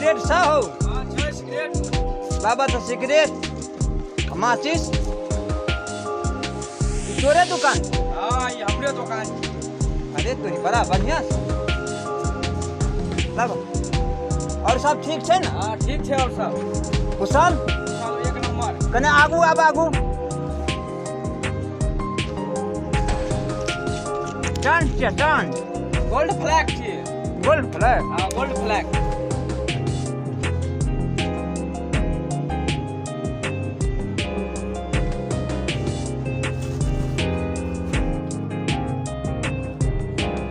Cigarette सा हो? हाँ, छै सिगरेट। बाबा तऽ सिगरेट आ माचिस ई तोरे दुकान छौ? हाँ, ई हमरे दुकान छै। अरे तोरी बड़ा बढ़िया छै। लाबो। और सब ठीक छै ने? हाँ, ठीक छै। और सब कुशल? सब एक नंबर। कने आगू आब, आगू। टन छै, टन। गोल्ड फ्लैग छियै। Gold flag? हाँ, गोल्ड फ्लैग।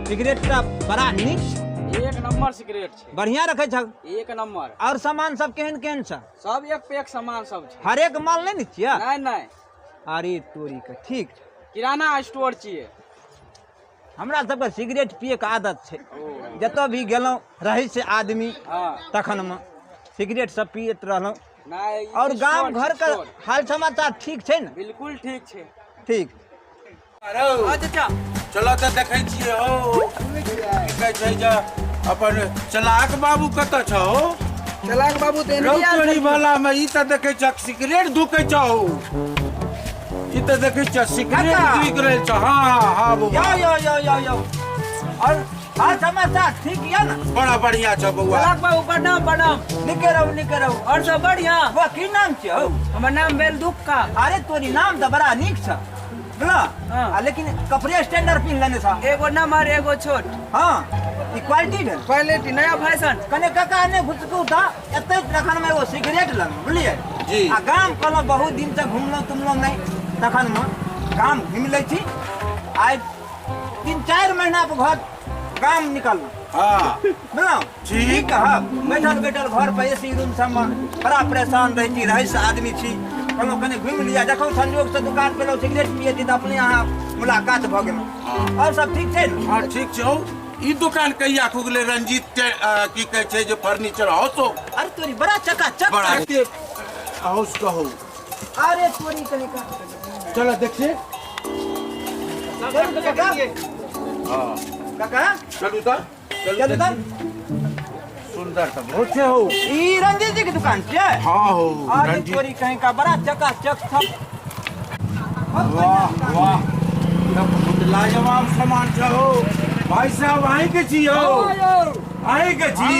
सिगरेट तऽ बड़ा नीक छै। एक नंबर सिगरेट छै। बढ़िया रखै छह? एक नंबर। और सामान सब केहन केहन छै? सब एक पे एक सामान सब छै। हरेक माल नहि ने छियै? नहीं नहीं। अरे तोरी के, ठीक छै। किराना स्टोर छियै। हमरा सबके सिगरेट पिए के आदत छै, जतऽ भी गेलहुँ रहै छै आदमी, तखन मे सिगरेट सब पियैत रहलहुँ। नहीं, ई और गाम स्टोर घर छै, के स्टोर। हाल समाचार ठीक छै ने? बिल्कुल ठीक छै। ठीक। अरे हाँ चाचा। चलो तऽ देखै छियै हौ, की कहै छै जे अपन चलाक बाबू कतऽ छौ? चलाक बाबू तऽ रौ तोरी भला में ई तऽ देखै छह सिगरेट धुकै छौ, ई तऽ देखै छह सिगरेट काका। धुकि रहल छौ। हाँ हाँ बौआ। यो यो यो यो यो, और हाल समाचार ठीक यऽ ने? बड़ा बढ़िया छौ बौआ। चलाक बाबू प्रणाम प्रणाम। निके रहू, निके रहू। और सब बढ़िया? वाह, की नाम छै हौ? हमर नाम भेल दुक्का। अरे तोरी नाम तऽ बड़ा नीक छ बुझलह? हाँ। आ लेकिन कपड़े स्टैंडर्ड पिन्ह लेने छ। एगो नमहर एगो छोट। हाँ, ई क्वालिटी भेल। क्वालिटी, नया फैशन। कने काका ने घुसकू था एते तखन में एगो सिगरेट लेलहुँ, बुझलियै? जी। आ गाम कहलहुँ बहुत दिन से घुमलहुँ तुमलहुँ नहि, तखन में गाम घुमि लै छी। आइ 3-4 महीना पर घर गाम निकललहुँ। बुझलहुँ? ठीक। की कहब, बैठल बैठल घर पर एसी रूम सब में बड़ा परेशान रहै छी, रहै से आदमी छी। कहलहुँ कने घुमि लिअ, जखन संजोग से दुकान पर एलहुँ सिगरेट पियै छी तऽ अपने अहाँ मुलाकात भऽ गेलहुँ। और सब ठीक छै ने? हाँ ठीक छै। हौ, ई दुकान कहिया खुगले रंजीत के, की कहै छै जे फर्नीचर हाउस हो? अरे तोरी बड़ा चकाचक बड़ा छै। हाउस कहू। अरे तोरी कने का। चलो देखिए। चलू काका। हाँ। काका। चलू तऽ। चलू तऽ। सुंदर तऽ बहुत छै हौ। ई रंजीत जी के दुकान छै? हाँ हौ, अरे रंजीत। तोरी कहीं का बड़ा चकाचक सब। वाह वाह, तऽ बहुत लाजवाब सामान छै हौ। भाई साहब अहीं के छी हौ? अहीं के छी?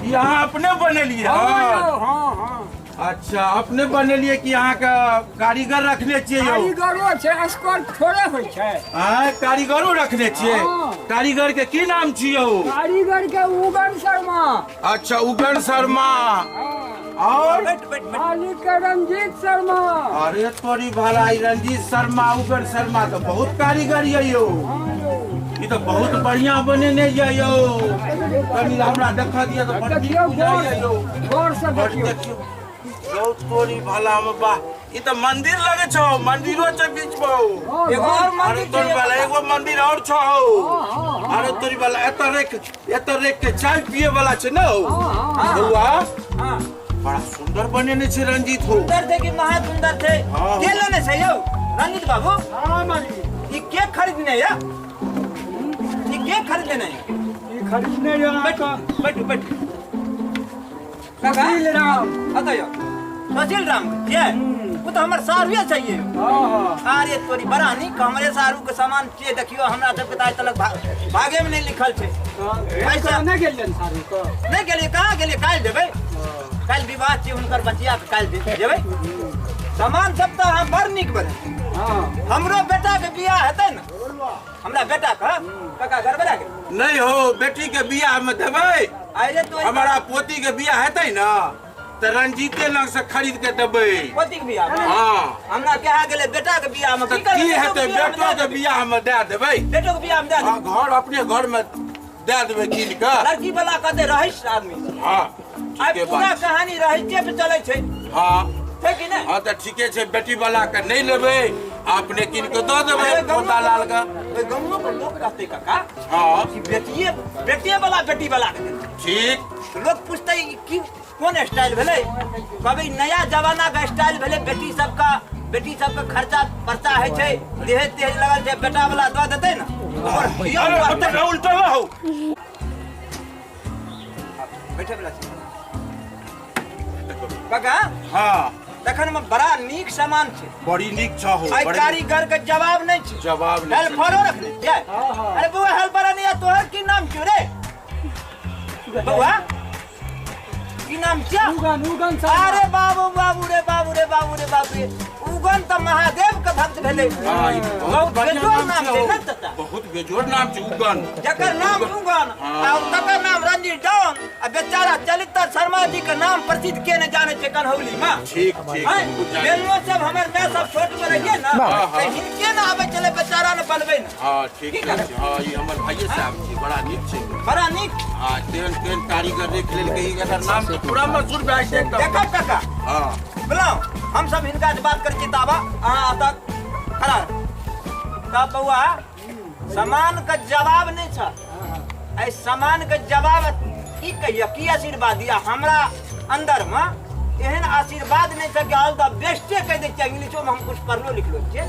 ई अहाँ अपने बनेलियै? हँ। अच्छा, अपने बनेलियै कि अहाँके कारीगर रखने छियै यौ? कारीगरो छै, असगर थोड़े होइ छै। आँय, कारीगरो रखने छियै? हाँ। कारीगर के की नाम छियै यौ? कारीगर के उगन शर्मा। अच्छा, उगन शर्मा। हाँ। और? बैठ, बैठ, बैठ। मालिक के रंजीत शर्मा। अरे तोरी भलाई, रंजीत शर्मा उगन शर्मा तऽ बहुत कारीगर ये यौ। हाँ यौ। ई तऽ बहुत बढ़िया बनेने ये यौ। कनि हमरा देखऽ दिअ तऽ बड़ नीक देखियौ, बुझाइए यौ। गौर से बड़ देखियौ। देखियौ। रौ तोरी भला में वाह, ई तऽ मंदिर लगे छौ, मंदिरो छै बीच में हौ। हाँ, एगो और अरे मंदिर तोरी छै। वाला एगो मंदिर और छौ हौ। हाँ, हाँ, हाँ। अरे तोरी वाला एतऽ रख, एतऽ रख के चाय पिए वाला छै ने हौ। हाँ, हाँ। बौआ। हाँ। बड़ा सुंदर बनेने छै रंजीत हौ। सुंदर छै कि महा सुंदर छै? हाँ। के लेने छै यौ रंजीत बाबू? हाँ मालिक। ई के खरीदने या? ई के खरीदने या? ई खरीदने या बैठू बैठू बैठू काका। सुशील राम। कतऽ यौ सुशील राम के? ओ तऽ हमर सारुए छै ये। हाँ, हाँ। अरे तोरी बड़ा नीक हमरे सारू के सामान छियै। देखियौ, हमरा सबके तऽ आइ तलक भागे में नहि लिखल छै। पैसा नहि गेलियनि सारू के? नहि गेलियै, कहाँ गेलियै? काल्हि जेबै, काल्हि विवाह छै हुनकर बचिया के, काल्हि जेबै। सामान सब तऽ अहाँ बड़ नीक बने। हाँ। हमरो बेटा के बियाह हेतै ने, हमरा बेटा के। काका गड़बड़ा गेल। नहीं हो, बेटी के बियाह में देबै। अरे तो हमारा पोती के बियाह हेतै ने तऽ रंजीते लग से खरीद के देबै। पोती के बियाह में? हाँ। हमरा कहा गेलै बेटा के बियाह में। तऽ की करबै? की हेतै, बेटो बेटो के बियाह में दए देबै। बेटो के बियाह में दए हाँ, देबै। घर अपने घर में दए देबै कीन के। लड़की वाला कहतै रहिस आदमी। हाँ, आइ ठीके पूरा बात छै। कहानी रहिसे पे चलै छै। हाँ। छै कि नहि? हाँ तऽ ठीके छै, बेटी वाला के नहि लेबै, अपने कीन के दऽ देबै अरे गाँव पोता लाल के। ओहि गाँवो के लोक कहतै काका हाँ। कि बेटिए बेटिए वाला बेटी वाला के देतै। ठीक। लोक पूछतै ई की कोन स्टाइल भेलै? कहबै नया जमाना के स्टाइल भेलै। बेटी सबके, बेटी सबके खर्चा पर्चा होइ छै, देहे तेज लगल छै, बेटा वाला दऽ देतै ने। ओकर धिया अरे, बढ़तै। उल्टा उल्टा हो। बैठे वाला छै। देबै। काका। हाँ। तखन में बड़ा नीक सामान छै। बड़ी नीक छ हो। आइ कारीगर के जवाब नहीं छै। जवाब नहीं। हेल्परो रखने छियै? अरे बउआ हेल्पर नहीं है, तोहर की नाम छौ रे बउआ? की नाम छियै? उगन उगन शर्मा। अरे बाबू बाबू रे बाबू रे बाबू रे बाबू रे, उगन तऽ महादेव के भक्त भेलै। हाँ, ई बहुत बहुत बढ़िया बेजोड़ नाम नाम छै छै हो। ने चाचा? बहुत बेजोड़ नाम छै उगन। जकर नाम उगन आ तकर नाम रंजीत डॉन, आ बेचारा चलितर शर्मा जी के नाम प्रसिद्ध के ने जाने छै कन्हौली में। ठीक ठीक। हैं? बहुत जाने। बेलनो सब हमर माय सब छोट में रहिए ना, हाँ, हाँ। तऽ हिनके ने आबै छलै बेचारा ने बनबै ने। हाँ ठीक की छै। करब? हाँ ई हमर भाइये साहब छै, बड़ा नीक छै। बड़ा नीक। हाँ तेहन तेहन कारीगर देख लेलकै, एकर नाम तऽ पूरा मशहूर भए छै एकदम। देखब काका। हाँ। बुझलहुँ, हम सब हिनका से बात करै छी ताबा अहाँ एतऽ खड़ा रहू। तब बौआ सामान के जवाब नहीं छ। एहि सामान के जवाब की कहिए, की आशीर्वाद दिया हमरा अंदर में एहन आशीर्वाद नहीं छ कि ऑल द बेस्टे कहि दै छियै। इंग्लिशो में हम कुछ पढ़लो लिखलो छियै,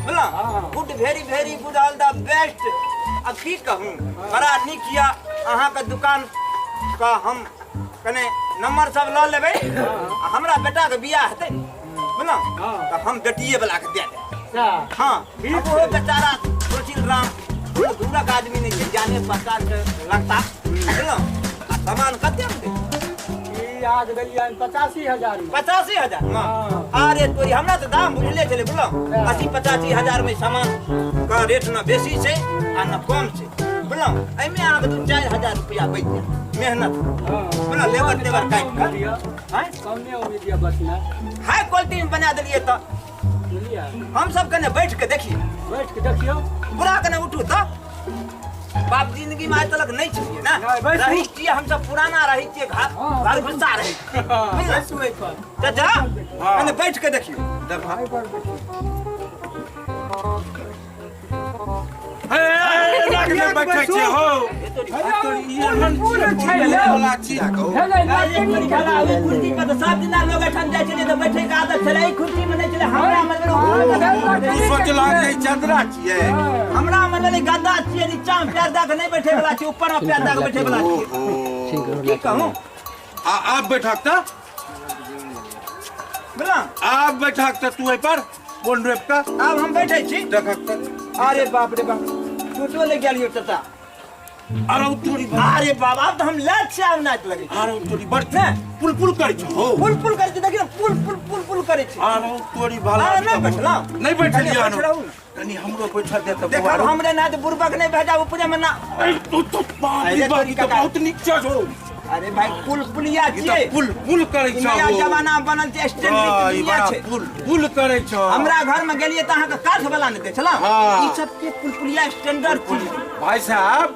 बुझलहुँ? Good very very good all the best. अब की कहूँ, बड़ा नीक यऽ अहाँके दुकान का। हम कने नंबर सब लऽ लेबै, आ हमरा बेटाके बियाह हेतै बुझलहुँ तऽ हम बेटिए वाला के दे देब। हाँ अब ओहो बेचारा सुशील राम कोनो दूरक आदमी नहि छै, जाने पहचान के लगता बुझलहुँ। आ सामान कते मे देब? ई आग देलियनि 85,000 में। 85,000 मे? हाँ। अरे तोरी, हमरा तऽ दाम बुझले छलै बुझलहुँ। 80-85 हजार मे सामान के रेट न बेसी छै आ न कम छै बुझलहुँ। एहिमे अहाँके 2-4 हजार रुपया बचि जायत मेहनत बुझलहुँ, लेबर तेबर काटि कऽ। आँय? कमे उम्मीद यऽ बचना। हाई क्वालिटी मे बना देलियै तऽ बुझलियै? हम सब कने बैठ के देखिए। बैठ के देखियौ। पूरा कने उठू तऽ बाप जिंदगी में आइ तलक नहीं छलियै ना। नहि, बैसू। रही छियै हम सब, पुराना रही छियै, घर घर घुस्सा रही। बुझलियै? बैसू एहि पर। चाचा कने बैठ के देखियौ। देखा। एहि पर बैठू। हे, एना के बैठै छै हो। ई एहन पुल छै छियै यौ। वाला चीज। भेलै लकड़ी भला ओहि कुर्सी पर तऽ सब दिना लोग एठाम जाइ छलै तऽ बैठे के आदत छलै, एहि कुर्सी में नहि छलै। हमरा मन तू सोचलहक जे ई चदरा छियै? हमरा मन भेलै गद्दा छियै, नीचा में पैर दऽ के नहि बैठे वाला छै, ऊपर में पैर दऽ के बैठे वाला छियै। ओहो। की कहूँ? आ आब बैठक तऽ। बुझलहुँ? आब बैठक तऽ तू एहि पर कोन रोपि कऽ। आब हम बैठे छी। देखक तऽ। अरे बाप रे बाप, टूटो ले गेलियो चाचा। अरे ओ तोरी। अरे बाबा, आब तऽ हम लाज से आब नाच लगे। अरे ओ तोरी, बड़ ने? पुल पुल करै छौ हो। पुल पुल करै छै, देखियौ ने, पुल पुल पुल पुल करै छै। अरे ओ तोरी भला। अरे नहि बैठलहुँ? नहि बैठलियै। कनि बैठ रहू ने। कनि हमरो बैठल दे तऽ। देखब हमरे ना तऽ बुड़बक नहि भेजा ऊपरे में ना। तू तो बाप रे अरे बाप, तोरी ई तऽ काका। बहुत नीक छै हो। अरे भाई, पुल पुलिया ई छियै। तऽ पुल पुल करै ई छौ नया हो। जमाना में बनल छै, हाँ, स्टैंड ई दुनिया बड़ा छै। पुल पुल करै छौ। हमरा घर में गेलियै तऽ अहाँके काठ वाला नहि दै छलहुँ। हाँ। ई सब के पुलपुलिया स्टैंडर्ड चीज। भाई साहब,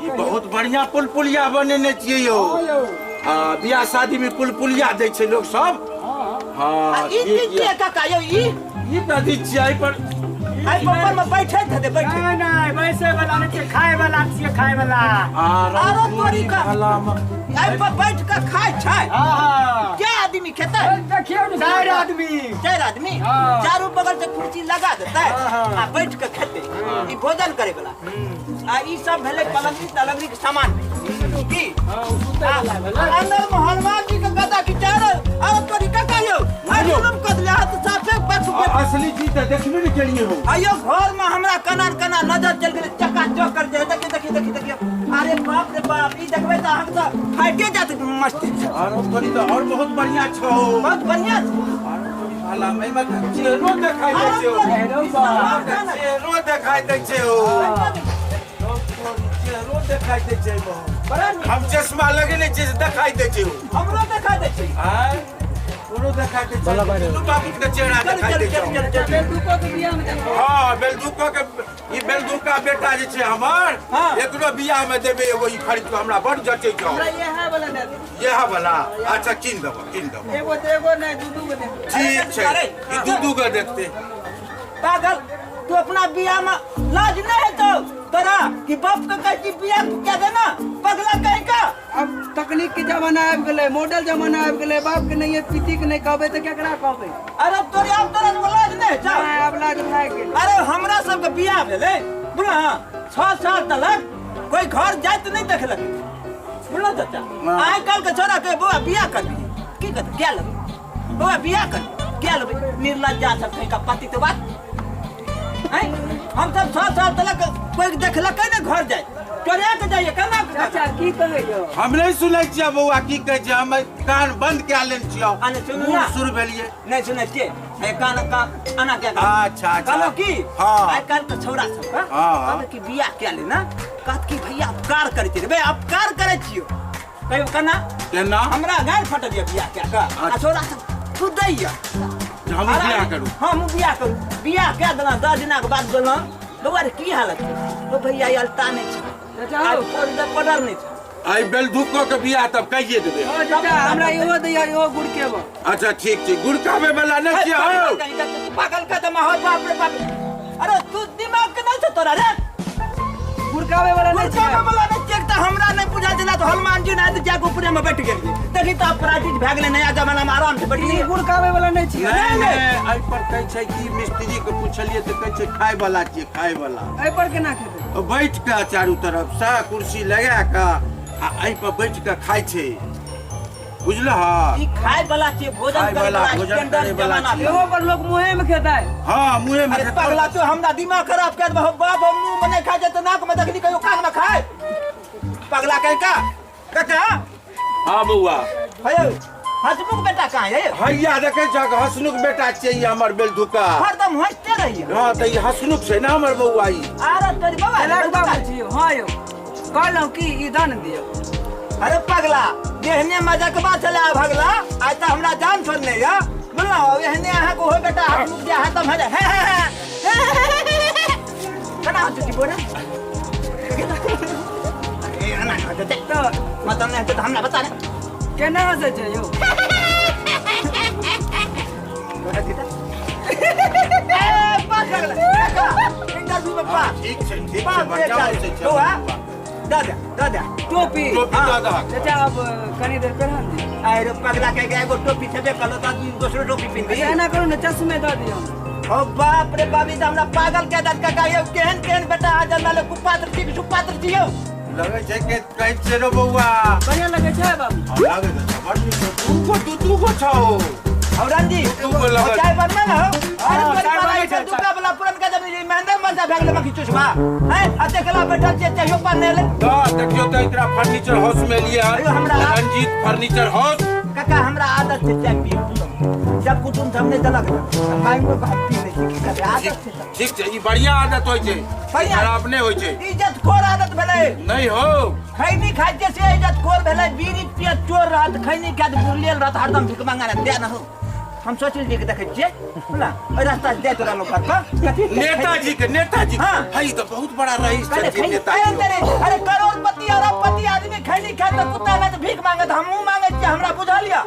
ई बहुत बढ़िया पुल पुलिया बनेने छियै यौ। यौ। हाँ, बियाह शादी में पुल पुलिया दै छै लोग सब। आ हाँ। ई ठीक की यऽ। छियै काका यौ ई? ई कथी छियै एहि पर? एहि पर में बैठे हेतै, बैठे। नहि नहि, बैसै वाला नहि छियै, खाय वाला छियै, खाय वाला। आरो तोरी का। एहि पर बैठ के खाय छै? हाँ हाँ। क्या आदमी खेतै? देखियौ ने, चारि आदमी। चारि आदमी? हाँ। चारू बगल से कुर्सी लगा देतै हाँ। आ बैठ के खेतै, ई भोजन करे वाला। आ ई सब भेलै पलंगरी तलंगरी के सामान की? हाँ, ओ सुतै वाला भेलै। अंदर में हनुमान जी के गदा की चार। अरे तोरी काका यौ, आइ जुलुम कर दिले हाथ साफे बस। असली चीज तऽ देखबे नहि केलियै हो। आइयो घर में हमरा कना कना नजर चल गेलै, चका चक कर दे। देखिए देखिए देखिए देखिए, अरे बाप रे बाप, ई देखबै तऽ अहाँके तऽ फाइटे जात मस्ती। आरो तोरी तऽ और बहुत बढ़िया छौ। बहुत बढ़िया छै। आरो तोरी भला, एहिमे तऽ चेहरो देखाइ दै छै हो। चेहरो बा। चेहरो देखाइ दै छै हो, चेहरो देखाइ दै छै एहिमे। बड़ा नीक। हम चश्मा लगेने छियै से देखाइ दै छै हो। हमरो देखा दै छै। आँय, तोरो देखाइ दै छै, दुनू बाबू के चेहरा चल देखाइ चल दै चल छै। चल चल। बेलदुको के बियाह में देखो। हाँ, बेलदुका के, ई बेलदुका बेटा जे छै हमर, एकरो बियाह में देबै एगो ई खरीद के, हमरा बड़ जचै छौ। हमरा ये वाला दे दे। इएह वाला? अच्छा, कीन देबो, कीन देबो। एगो तो एगो नहीं, दू दू गो दे। ठीक छै, ई दू दू गो देखते। पागल, तू अपना बियाह में लाज नहीं है तो तोरा कि बाप के कहै छी बियाह क्या देना, पगला कहीं का। अब तकनीक के जमाना आबि गेलै, मॉडल जमाना आबि गेलै। बाप के नहीं, पिती के नहीं कहबै तऽ केकरा कहबै? अरे तोरे, आब तोरा लाज नहीं है? नहि, आब लाज भए गेल। अरे हमरा सबके बियाह भेलै बुझल, 6 साल तलक कोई घर जाइत नहीं देखलक, बुझल चाचा? आइ काल्हि के छोरा के बौआ बियाह कर की कहते क्या लगे? बौआ बियाह कर क्या लेबै निर्लज्जा सब कहीं का पति तो बात हैं हम सब 100 साल तलक कोई देखलकै ने घर जाए चोरिया के जाइए केना के चाचा की कहै यौ हम नहीं सुनै छियै बौआ की कहै छै हम कान बंद कए लेने छियै आ नहि सुनू बूढ़ ना। सुर भेलियै नहीं सुनै छियै हे कान का आना क्या अच्छा, अच्छा। कहलो की हाँ। आइ काल्हि के छौड़ा सब हाँ हाँ, हाँ। कहबै कि बियाह क्या लेना कहत कि भैया उपकार करै छियै रे बे उपकार करै छियो कहियो केना केना हमरा गारि फटल यऽ बियाह क्या कऽ आ छौड़ा सब कुदैया जे हमहूँ बियाह करू हम बियाह करू बियाह कए देलहुँ 10 दिनाके बाद बोललहुँ बौआ रे की हालत छै ओ भैया ई अलता नहि छै चाचा आ हौ। पाउडर नहि छै आइ बेलधुक कऽ के बियाह तब कहिए देबै हँ चाचा हमरा इहो दैया इहो गुड़ के बा अच्छा ठीक छै गुड़काबै वाला नहि छियै हौ कहीं का तू पागल का दमा हो बाप रे बाप अरे तू दिमाग के नहीं छौ तोरा रे गुड़कावे वाला नहीं गुड़कावे छै वाला नहीं छियै तऽ हमरा नहि बुझा छलै तऽ हनुमान जी नहि जाके ऊपरे में बैठ गेलियै देखी तऽ अपराधित भए गेलै नया जमाना में आराम से बैठ ई गेलियै गुड़कावे वाला नहीं छियै नहि नहि एहि पर कहै छै कि मिस्त्री के पुछलियै तऽ कहै छै खाय वाला छियै खाय वाला एहि पर केना खेबै बैठ कऽ चारू तरफ से कुर्सी लगा कऽ आ एहि पर बैठ कऽ खाय छै बुझलह ई खाय वाला छियै भोजन खाय करे वाला, वाला भोजन स्टैंडर्ड करे वाला जमाना छियै। इहो पर लोग मुँहे में खेतै हाँ मुँहे में अरे खेतौ। पगला तो हमरा दिमाग खराब कर देबहो बाप हम मुंह में नहीं खाय तऽ नाक में देखली कहियो कान में खाय पगला कह का काका हाँ बौआ हे हसमुख बेटा कहाँ है हैया देखै छह हसनुक बेटा छियै ई हमर बेलधुका हरदम हंसते रहिए हाँ तऽ ई हसनुक छै ने हमर बौआ ई अरे तोरी बाबा चलाक बाबू छी हाँ यौ कहलहुँ कि ई दान दियौ अरे पगला एहने मजकबा छले भगला आइ तऽ हमरा जान छोड़ने या बुझलहुँ एहने अहाँके हो बेटा हसमुख जे हतम हे हे हे केना हंसै छी बोरा एना हंसै छै तऽ मतलब नहि हेतै तऽ हमरा बता ने केना हँसै छै यौ ए पास भगला काका इंटरव्यू में पास ठीक छै ठीक छै पास बढ़िआँ हँसै छै बौआ दऽ दे दऽ दे टोपी टोपी दऽ दहक चाचा अब कनी देर पहिरा दियौ अरे पगला के एगो टोपी छेबे करलो तऽ आदमी दोसरो टोपी पिन्ह अच्छा एना करू ने चश्मे दऽ दियौ ओ बाप रे बाबी तऽ हमरा पागल के दत काका यौ केहन केहन बेटा आ जन्मल कुपात्र छी कि सुपात्र छी यौ लगै छै के कहै छै रे बौआ बढ़िआँ लगै छै बाबू लगै तऽ छै, बड़ नीक छौ। दू गो दू दू गो छौ हौ रणजी दू गो लगल चाय बनना ना हो अरे हाँ, तोरी चाय बाबा बनै ई छै, दुका वाला पुरनका जब ई महेंद्र मजा भए गेलै मक्खी चुसबा हैं अते कला बैठल छियै चाहियो पान नहि एलै तऽ देखियौ तऽ एकरा फर्नीचर हाउस में लिए अयो, हमरा- रंजीत फर्नीचर हाउस काका हमरा आदत छै चाय पीए जब कुटुम सब नहि देलक ने तऽ मांगो के हम पी लै छी की करबै आदत छै तऽ। ठीक छै ई बढ़िया आदत होइ छै बढ़िआँ। खराब नहि होइ छै इज्जत खोर आदत भेलै नहि हो खैनी खाइ छियै से इज्जत खोर भेलै बीड़ी पियत चोर रहत खैनी खाइत बुरलेल रहत हरदम भिख मंगा दे न हो हम सोच लेलियै कि देखै छियै बुझला ओहि रास्ता से जाइत रहलहुँ घर पर कथी नेताजी के नेताजी हाँ। है ई तऽ बहुत बड़ा रईस कहले छथिन खैनी नेताजी अरे तेरे अरे करोड़पति अरबपति आदमी खैनी खाइत तऽ कुत्ता नहि तऽ भीख मांगत हमहूँ मांगै छियै हमरा बुझल यऽ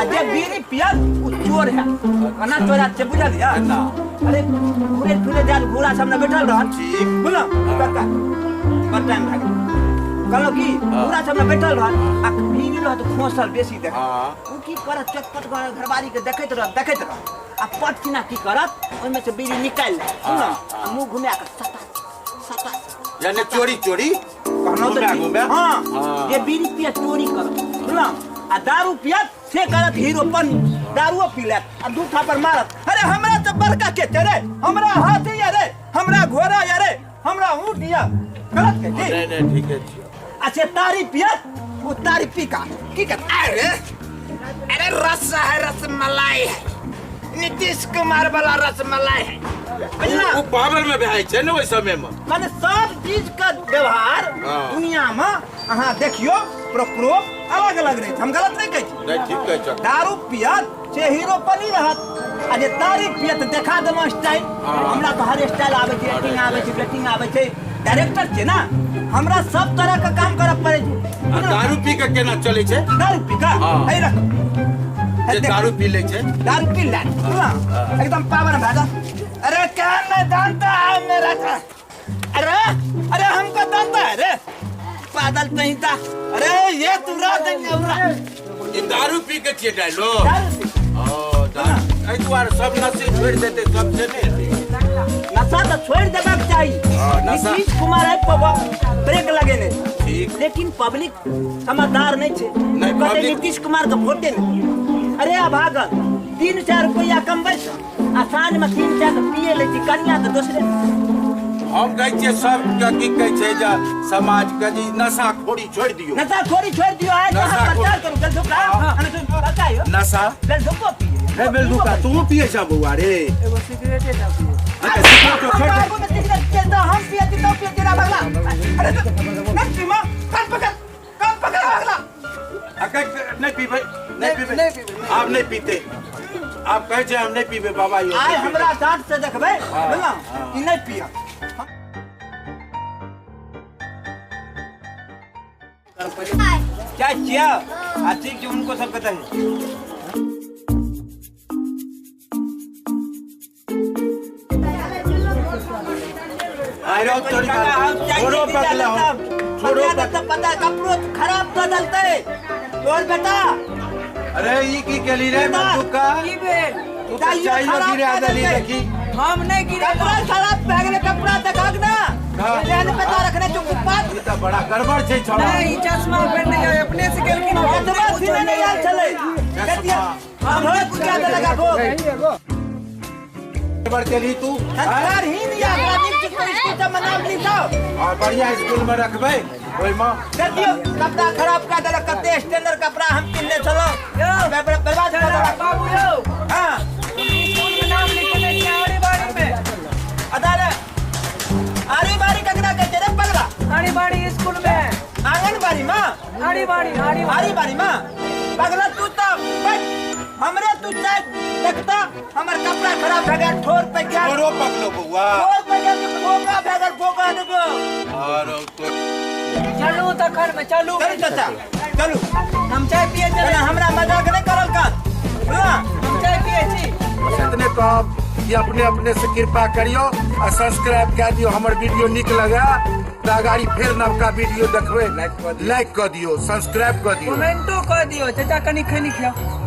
आ जे बीड़ी पियत ओ चोर है केना चोरा छै बुझल यऽ अरे घूरे फिरे जात घोड़ा सामने बैठल रहत ठीक। बुझलहुँ काका बड़ टाइम भए गेल कहलहुँ की घोड़ा सामने बैठल रहत आ बीड़ी रहत खोसल बेसी देख हाँ। ओ की करत चटपट घरवारी के देखैत रहत देखैत रहत आ पट सिना की करत ओहिमे से बीड़ी निकालि लेत बुझलहुँ आ मुँह घुमा कऽ सटा सटा यानी चोरी चोरी कहलहुँ तऽ घुमा ठीक। घुमा हाँ हाँ। जे बीड़ी पियत चोरी करत बुझलहुँ आ दारू पियत से करत हीरो पन दारुओ पी लेत आ दू थापर मारत अरे हमरा तऽ बड़का के छै रे हमरा हाथी या रे हमरा घोड़ा या रे हमरा ऊँट या गलत कहै छी नहीं नहीं ठीक है छियै। आ से तारी पियत ओ तारी पी का की करत अरे अरे रस है रसमलाई है नीतीश कुमार वाला रसमलाई है बुझला ओ पावर में भए छै ने ओहि समय में माने सब चीज के व्यवहार हाँ। दुनिया में अहाँ देखियो प्रकोप अलग अलग रहै छै हम गलत नहि कहै छी नहीं ठीक कहै छह दारू पियत से हीरो पनी रहत आ जे तारी पियत देखा देलहुँ स्टाइल हाँ। हमरा तऽ हर स्टाइल आबै छै एक्टिंग आबै छै बेटिंग आबै छै डायरेक्टर छै ने हमरा सब तरह के काम करऽ पड़ै छै आ दारू पी के केना चलै छै दारू पी कऽ हाँ। है रख है जे देख। दारू पी लै छै दारू पी ले बुझलहुँ? एकदम पावर भए जा अरे क्या मैं दांता है मेरा का अरे अरे हमको दांता है रे बादल नहीं था अरे ये तुरा देंगे उरा ई दारू पी के छियै डायलॉग दारू पी ओ दारू एहि दुआरे सब नशे छोड़ि देतै सब से नहि हेतै नशा तऽ छोड़ि देबाक चाही हाँ, नशा- नीतीश कुमार आबि पब ब्रेक लगेने ठीक लेकिन पब्लिक समझदार नहीं छै नहीं, कहतै public- Nitish Kumar के वोटे नहीं अरे अभागल 3-4 रुपया कमबै छ आ साँझ में 3-4 पिए लै छी कनिया तऽ दोसरे। हम कहै छियै सबके की कहै छै जे समाज के जे नशाखोरी छोड़ि दियौ। नशाखोरी छोड़ि दियौ। आइ तऽ अहाँ प्रचार करू बेलधुका नशा बेलधुको पिए रे बेलधुका तू पिए छ बौआ रे? एगो सिगरेटे ना पिए। अच्छा सिगरेट छोड़ दे। सिगरेट पिए त हम पिए त तो पिए तेरा बगला। अरे नहीं पीमा कान पकड़ कान पकड़ बगला। अके नहीं पीबे नहीं पीबे आप नहीं पीते आप कहै छै हम नहीं पीबे बाबा। यो आइ हमरा दांत से देखबै बुझलौ ई नहीं पिया। क्या किया आ ठीक छै उनको सब पता है। आइरो तोरी छोड़ो पकला हो छोड़ो पता कपड़ो खराब बदलते तोर बेटा। अरे ई की केली रे मधुका की भेल? तू तो चाहियो गिरा देली देखी। हम नहीं गिरा कपड़ा खराब भए गेलै कपड़ा देखक ना एहन पता रखने चुप बात। ई त बड़ा गड़बड़ छै छोड़ा। नहीं चश्मा पहनने आए अपने से गेलखिन चश्मा सीने नहीं आयल छलै कतिया हम हो पूजा देलक गो गड़बड़ केली तू संस्कारहीन या नीक स्कूल से मनाम लिखाओ और बढ़िया स्कूल में रखबै ओइ में कतियो कपड़ा खराब का देलक। कते स्टैंडर्ड कपड़ा हम किनने छलौ बर्बाद कर देलक बाबू यौ। हां स्कूल में नाम लिखने छी आड़ी बाड़ी में। अदारे आड़ी बाड़ी ककरा कहै छै रे पगला? आड़ी बाड़ी स्कूल में आंगनबाड़ी में आड़ी बाड़ी आड़ी आड़ी बाड़ी में पगला तू त बैठ हमरे तू चाय देखता हमर कपड़ा खराब भए गेल ठोर पे गेल। ठोरो पकलो बौआ ठोर पे गेल फोका भए गेल फोका देखो। और तो चलू तखन में चलू चलू चाचा चलू हम चाय पिए चले। हमरा मजाक नहीं करल कर हम चाय पिए छी। इतने कहब कि अपने अपने से कृपा करियो आ सब्सक्राइब कर दियो। हमर वीडियो निक लगा तो अगाड़ी फिर नवका वीडियो देखबै लाइक कर दियो सब्सक्राइब कर दियो कमेंटो कर दियो। चाचा कनी खैनी खियाओ।